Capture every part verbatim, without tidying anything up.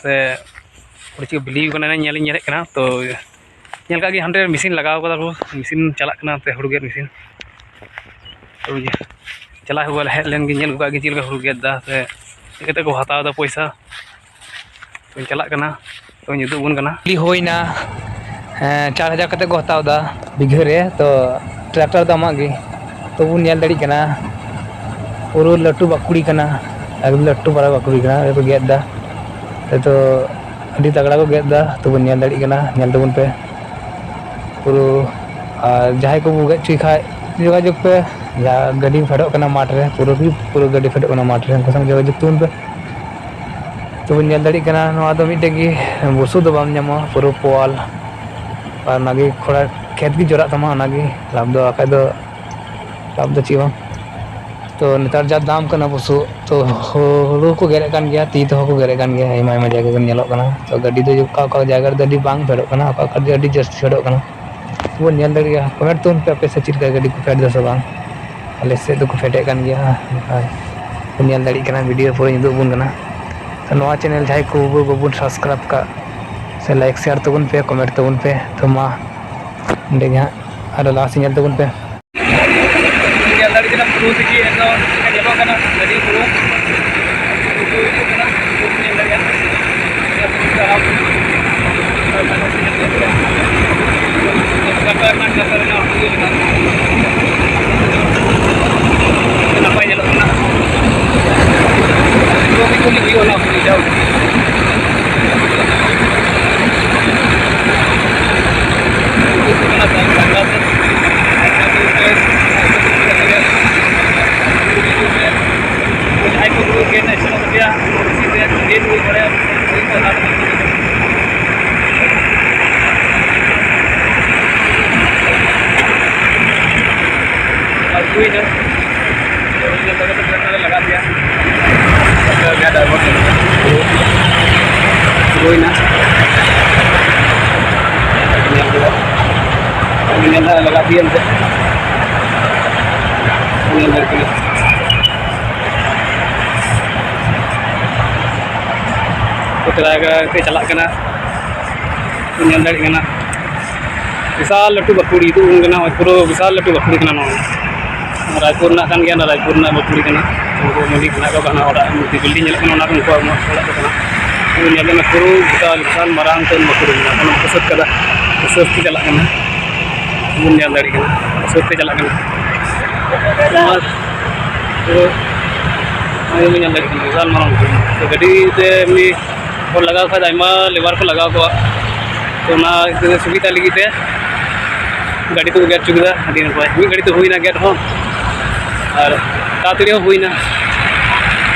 ᱥᱮ ᱦᱩᱲᱩ ᱪᱮᱫ ᱵᱤᱞᱤ ᱠᱟᱱᱟ, ᱧᱮᱞ ᱤᱧ ᱧᱮᱞᱮᱫ ᱠᱟᱱᱟ᱾ ᱛᱚ ᱧᱮᱞ ᱠᱟᱜ ᱜᱮ, ᱦᱟᱸᱰᱮ ᱢᱮᱥᱤᱱ ᱞᱟᱜᱟᱣ ᱠᱟᱫᱟ ᱠᱚ, ᱢᱮᱥᱤᱱ ᱪᱟᱞᱟᱜ ᱠᱟᱱᱟ ᱛᱮ ᱦᱩᱲᱩ ᱜᱮᱫ ᱢᱮᱥᱤᱱ᱾ ᱛᱚ ᱪᱟᱞᱟᱜ ᱦᱩᱭᱩᱜᱼᱟ, ᱦᱮᱡ ᱞᱮᱱ ᱜᱮ, ᱧᱮᱞ ᱟᱹᱜᱩ ᱠᱟᱜ ᱜᱮ ᱪᱮᱫ ᱞᱮᱠᱟ ᱦᱩᱲᱩ ᱜᱮᱫ ᱫᱟ ᱥᱮ ᱪᱮᱫ ᱠᱟᱛᱮ ᱠᱚ ᱦᱟᱛᱟᱣ ᱫᱟ ᱯᱚᱭᱥᱟ᱾ ᱛᱚᱧ ᱪᱟᱞᱟᱜ ᱠᱟᱱᱟ, ᱛᱚᱧ ᱩᱫᱩᱜ ᱟᱵᱚᱱ ᱠᱟᱱᱟ᱾ ᱠᱩᱞᱤ ᱦᱩᱭᱱᱟ, ᱦᱮᱸ, ᱪᱟᱨ ᱦᱟᱡᱟᱨ ᱠᱟᱛᱮ ᱠᱚ ᱦᱟᱛᱟᱣ ᱮᱫᱟ ᱵᱤᱜᱷᱟᱹ ᱨᱮ, ᱛᱚ ᱴᱨᱟᱠᱴᱟᱨ ᱫᱚ ᱟᱢᱟᱜ ᱜᱮ᱾ ᱛᱚ ᱵᱚᱱ ᱧᱮᱞ ᱫᱟᱲᱮᱭᱟᱜ ᱠᱟᱱᱟ, ᱯᱩᱨᱟᱹ ᱞᱟᱹᱴᱩ ᱵᱟᱹᱠᱩᱲᱤ ᱠᱟᱱᱟ, ᱮᱠᱫᱚᱢ ᱞᱟᱹᱴᱩ ᱯᱟᱨᱟ ᱵᱟᱹᱠᱩᱲᱤ ᱠᱟᱱᱟ, ᱨᱮᱠᱚ ᱜᱮᱫ ᱮᱫᱟ᱾ ᱛᱚ ᱟᱹᱰᱤ ᱛᱟᱜᱲᱟ ᱠᱚ ᱜᱮᱫ ᱮᱫᱟ, ᱛᱚ ᱵᱚᱱ ᱧᱮᱞ ᱫᱟᱲᱮᱭᱟᱜ ᱠᱟᱱᱟ, ᱧᱮᱞ ᱛᱟᱵᱚᱱ ᱯᱮ ᱯᱩᱨᱟᱹ᱾ ᱟᱨ ᱡᱟᱦᱟᱸᱭ ᱠᱚᱵᱚ ᱜᱮᱫ ᱦᱚᱪᱚᱭ ᱠᱷᱟᱡ, ᱡᱳᱜᱟᱡᱳᱜᱽ ᱯᱮ, ᱡᱟᱦᱟᱸ ᱜᱟᱹᱰᱤ ᱯᱷᱮᱰᱚᱜ ᱠᱟᱱᱟ ᱢᱟᱴᱷ ᱨᱮ, ᱯᱩᱨᱟᱹ ᱜᱮ, ᱯᱩᱨᱟᱹ ᱜᱟᱹᱰᱤ ᱯᱷᱮᱰᱚᱜ ᱠᱟᱱᱟ ᱢᱟᱴᱷ ᱨᱮ, ᱩᱱᱠᱩ ᱥᱟᱶ ᱡᱳᱜᱟᱡᱳᱜᱽ ᱛᱟᱵᱚᱱ ᱯᱮ᱾ ᱛᱚᱵᱚᱱ ᱧᱮᱞ ᱫᱟᱲᱮᱭᱟᱜ ᱠᱟᱱᱟ, ᱱᱚᱣᱟ ᱫᱚ ᱢᱤᱫᱴᱮᱡ ᱜᱮ ᱵᱩᱥᱩᱵ ᱫᱚ ᱵᱟᱢ ᱧᱟᱢᱟ, ᱯᱩᱨᱟᱹ ᱯᱳᱣᱟᱞ᱾ ᱟᱨ ᱚᱱᱟᱜᱮ ᱛᱷᱚᱲᱟ ᱠᱷᱮᱛ ᱜᱮ ᱡᱚᱨᱟᱜ ᱛᱟᱢᱟ, ᱚᱱᱟᱜᱮ ᱞᱟᱵᱷ ᱫᱚ, ᱵᱟᱠᱷᱟᱡ ᱫᱚ ᱞᱟᱵᱷ ᱫᱚ ᱪᱮᱫ ᱵᱟᱝ᱾ ᱛᱚ ᱱᱮᱛᱟᱨ ᱡᱟ ᱫᱟᱢ ᱠᱟᱱᱟ ᱵᱩᱥᱩᱵ, ᱛᱚ ᱦᱩᱲᱩ ᱠᱚ ᱜᱮᱫ ᱮᱫ ᱠᱟᱱ ᱜᱮᱭᱟ, ᱛᱤ ᱛᱮᱦᱚᱸ ᱠᱚ ᱜᱮᱫ ᱮᱫ ᱠᱟᱱ ᱜᱮᱭᱟ, ᱟᱭᱢᱟ ᱟᱭᱢᱟ ᱡᱟᱭᱜᱟ ᱠᱚ ᱧᱮᱞᱚᱜ ᱠᱟᱱᱟ᱾ ᱛᱚ ᱜᱟᱹᱰᱤ ᱫᱚ ᱚᱠᱟ ᱚᱠᱟ ᱡᱟᱭᱜᱟ ᱨᱮᱫᱚ ᱟᱹᱰᱤ ᱵᱟᱝ ᱯᱷᱮᱰᱚᱜ ᱠᱟᱱᱟ, ᱚᱠᱟ ᱚᱠᱟ ᱨᱮᱫᱚ ᱟᱹᱰᱤ ᱡᱟᱹᱥᱛᱤ ᱯᱷᱮᱰᱚᱜ ᱠᱟᱱᱟ᱾ ᱵᱚᱱ ᱧᱮᱞ ᱫᱟᱲᱮᱭᱟᱜᱼᱟ, ᱠᱚᱢᱮᱱᱴ ᱛᱟᱵᱚᱱ ᱯᱮ ᱟᱯᱮ ᱥᱮᱫ ᱪᱮᱫ ᱞᱮᱠᱟ ᱜᱟᱹᱰᱤ ᱠᱚ ᱯᱷᱮᱰ ᱮᱫᱟ ᱥᱮ ᱵᱟᱝ᱾ ᱟᱞᱮ ᱥᱮᱫ ᱫᱚᱠᱚ ᱯᱷᱮᱰᱮᱫ ᱠᱟᱱ ᱜᱮᱭᱟ᱾ ᱟᱨ ᱵᱚᱱ ᱧᱮᱞ ᱫᱟᱲᱮᱭᱟᱜ ᱠᱟᱱᱟ, ᱵᱷᱤᱰᱤᱭᱳ ᱯᱩᱨᱟᱹᱧ ᱩᱫᱩᱜ ᱟᱵᱚᱱ ᱠᱟᱱᱟ᱾ ᱛᱚ ᱱᱚᱣᱟ ᱪᱮᱱᱮᱞ ᱡᱟᱦᱟᱸᱭ ᱠᱚ ᱵᱟᱵᱚᱱ ᱥᱟᱵᱥᱠᱨᱟᱭᱤᱵ ᱠᱟᱜ, ᱥᱮ ᱞᱟᱭᱤᱠ ᱥᱮᱭᱟᱨ ᱛᱟᱵᱚᱱ ᱯᱮ, ᱠᱚᱢᱮᱱᱴ ᱛᱟᱵᱚᱱ ᱯᱮ᱾ ᱛᱚ ᱢᱟ ᱚᱸᱰᱮ ᱜᱮ ᱦᱟᱸᱜ ᱟᱨᱚ ᱞᱟᱦᱟ ᱥᱮᱫ ᱧᱮᱞ ᱛᱟᱵᱚᱱ ᱯᱮ᱾ ᱧᱮᱞ ᱫᱟᱲᱮᱭᱟᱜ ᱠᱟᱱᱟ ᱯᱩᱨᱟᱹ ᱛᱮᱜᱮ ᱮᱠᱫᱚᱢ ᱧᱮᱞᱚᱜ ᱠᱟᱱᱟ ᱜᱟᱹᱰᱤ ᱯᱩᱨᱟᱹ ᱧᱮᱞ ᱫᱟᱲᱮᱭᱟᱜᱼᱟ᱾ ᱱᱟᱯᱟᱭ ᱧᱮᱞᱚᱜ ᱠᱟᱱᱟ᱾ ᱦᱩᱭᱩᱜᱼᱟ ᱚᱱᱟ ᱦᱩᱭ ᱡᱟᱣ᱾ ᱡᱟᱦᱟᱸᱭ ᱠᱚ ᱜᱮᱫ ᱥᱮᱱᱚᱜ ᱜᱮᱭᱟ, ᱠᱩᱥᱤ ᱛᱮ ᱜᱮᱫ ᱦᱩᱭ ᱫᱟᱲᱮᱭᱟᱜᱼᱟ᱾ ᱟᱨ ᱦᱩᱭᱱᱟ᱾ ᱞᱟᱜᱟᱜ ᱜᱮᱭᱟ᱾ ᱦᱩᱭᱱᱟ᱾ ᱧᱮᱞ ᱠᱮᱫᱟ᱾ ᱧᱮᱞ ᱫᱚ ᱞᱟᱜᱟᱜ ᱜᱮᱭᱟ ᱮᱱᱛᱮ᱾ ᱧᱮᱞ ᱫᱟᱲᱮᱭᱟᱜ ᱠᱟᱱᱟ᱾ ᱛᱚ ᱛᱮ ᱪᱟᱞᱟᱜ ᱠᱟᱱᱟ, ᱧᱮᱞ ᱫᱟᱲᱮᱭᱟᱜ ᱠᱟᱱᱟ᱾ ᱵᱤᱥᱟᱞ ᱞᱟᱹᱴᱩ ᱵᱟᱹᱠᱩᱲᱤ ᱩᱫᱩᱜ ᱟᱵᱚᱱ ᱠᱟᱱᱟ, ᱯᱩᱨᱟᱹ ᱵᱤᱥᱟᱞ ᱞᱟᱹᱴᱩ ᱵᱟᱹᱠᱩᱲᱤ ᱠᱟᱱᱟ ᱱᱚᱣᱟ᱾ ᱨᱟᱭᱯᱩᱨ ᱨᱮᱱᱟᱜ ᱠᱟᱱ ᱜᱮᱭᱟ, ᱚᱱᱟ ᱨᱟᱭᱯᱩᱨ ᱨᱮᱱᱟᱜ ᱵᱟᱹᱠᱩᱲᱤ ᱠᱟᱱᱟ᱾ ᱩᱱᱠᱩ ᱢᱟᱹᱞᱤᱠ ᱢᱮᱱᱟᱜ ᱠᱚᱣᱟ, ᱦᱟᱱᱟ ᱚᱲᱟᱜ ᱢᱤᱫᱴᱤᱡ building ᱧᱮᱞᱚᱜ ᱠᱟᱱᱟ, ᱚᱱᱟ ᱫᱚ ᱩᱱᱠᱩᱣᱟᱜ ᱚᱲᱟᱜ ᱫᱚ ᱠᱟᱱᱟ᱾ ᱩᱱᱠᱩ ᱧᱮᱞ ᱢᱮ, ᱯᱩᱨᱟᱹ ᱵᱤᱥᱟᱞ, ᱵᱤᱥᱟᱞ ᱢᱟᱨᱟᱝ ᱩᱛᱟᱹᱨ ᱵᱟᱹᱠᱩᱲᱤ ᱢᱮᱱᱟᱜᱼᱟ, ᱚᱱᱟ ᱠᱚ ᱥᱟᱹᱛ ᱠᱟᱫᱟ, ᱥᱟᱹᱛ ᱛᱮ ᱪᱟᱞᱟᱜ ᱠᱟᱱᱟ᱾ ᱵᱚᱱ ᱧᱮᱞ ᱫᱟᱲᱮᱭᱟᱜ ᱠᱟᱱᱟ, ᱥᱟᱹᱛ ᱛᱮ ᱪᱟᱞᱟᱜ ᱠᱟᱱᱟ᱾ ᱱᱚᱣᱟ ᱯᱩᱨᱟᱹ ᱱᱚᱜᱼᱚᱭ ᱵᱚᱱ ᱧᱮᱞ ᱫᱟᱲᱮᱭᱟᱜ ᱠᱟᱱᱟ, ᱵᱤᱥᱟᱞ ᱢᱟᱨᱟᱝ ᱩᱛᱟᱹᱨ᱾ ᱛᱚ, ᱜᱟᱹᱰᱤ ᱛᱮ ᱮᱢᱱᱤ ᱦᱚᱲ ᱞᱟᱜᱟᱣ ᱠᱷᱟᱡ ᱫᱚ ᱟᱭᱢᱟ labour ᱠᱚ ᱞᱟᱜᱟᱣ ᱠᱚᱣᱟ᱾ ᱛᱚ, ᱚᱱᱟ ᱥᱩᱵᱤᱫᱷᱟ ᱞᱟᱹᱜᱤᱫ ᱛᱮ ᱜᱟᱹᱰᱤ ᱛᱮᱠᱚ ᱜᱮᱫ ᱦᱚᱪᱚ ᱠᱮᱫᱟ᱾ ᱟᱹᱰᱤ ᱱᱟᱯᱟᱭ, ᱢᱤᱫ ᱜᱷᱟᱹᱲᱤᱡ ᱛᱮ ᱦᱩᱭᱱᱟ ᱜᱮᱫ ᱦᱚᱸ, ᱟᱨ ᱛᱟᱲᱟᱛᱟᱲᱤ ᱦᱚᱸ ᱦᱩᱭᱱᱟ᱾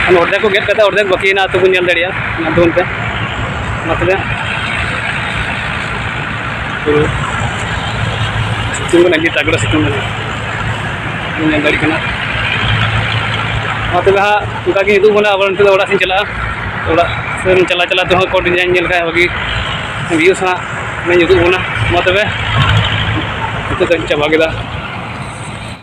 ᱚᱱᱟ ᱚᱨᱫᱷᱮᱠ ᱠᱚ ᱜᱮᱫ ᱠᱟᱛᱮ ᱚᱨᱫᱷᱮᱠ ᱵᱟᱹᱠᱤ ᱦᱮᱱᱟᱜᱼᱟ, ᱛᱚ ᱵᱚᱱ ᱧᱮᱞ ᱫᱟᱲᱮᱭᱟᱜᱼᱟ ᱚᱱᱟ ᱫᱚ ᱚᱱᱛᱮ᱾ ᱢᱟ ᱛᱚᱵᱮ, ᱯᱩᱨᱟᱹ ᱥᱤᱛᱩᱝ ᱠᱟᱱᱟ, ᱟᱹᱰᱤ ᱛᱟᱜᱲᱟ ᱥᱤᱛᱩᱝ ᱠᱟᱱᱟ, ᱵᱚᱱ ᱧᱮᱞ ᱫᱟᱲᱮᱭᱟᱜ ᱠᱟᱱᱟ᱾ ᱢᱟ ᱛᱚᱵᱮ ᱦᱟᱸᱜ, ᱚᱱᱠᱟ ᱜᱮ ᱩᱫᱩᱜ ᱵᱚᱱᱟ, ᱟᱵᱟᱨ ᱱᱤᱛᱚᱜ ᱫᱚ ᱚᱲᱟᱜ ᱥᱮᱫ ᱪᱟᱞᱟᱜᱼᱟ᱾ ᱚᱲᱟᱜ ᱥᱮᱫ ᱪᱟᱞᱟᱣ ᱪᱟᱞᱟᱣ ᱛᱮᱦᱚᱸ ᱠᱚ design ᱧᱮᱞ ᱠᱷᱟᱡ ᱵᱷᱟᱹᱜᱤ views ᱦᱟᱸᱜ ᱚᱱᱟᱧ ᱩᱫᱩᱜ ᱵᱚᱱᱟ᱾ ᱢᱟ ᱛᱚᱵᱮ, ᱱᱤᱛᱚᱜ ᱫᱚᱧ ᱪᱟᱵᱟ ᱠᱮᱫᱟ᱾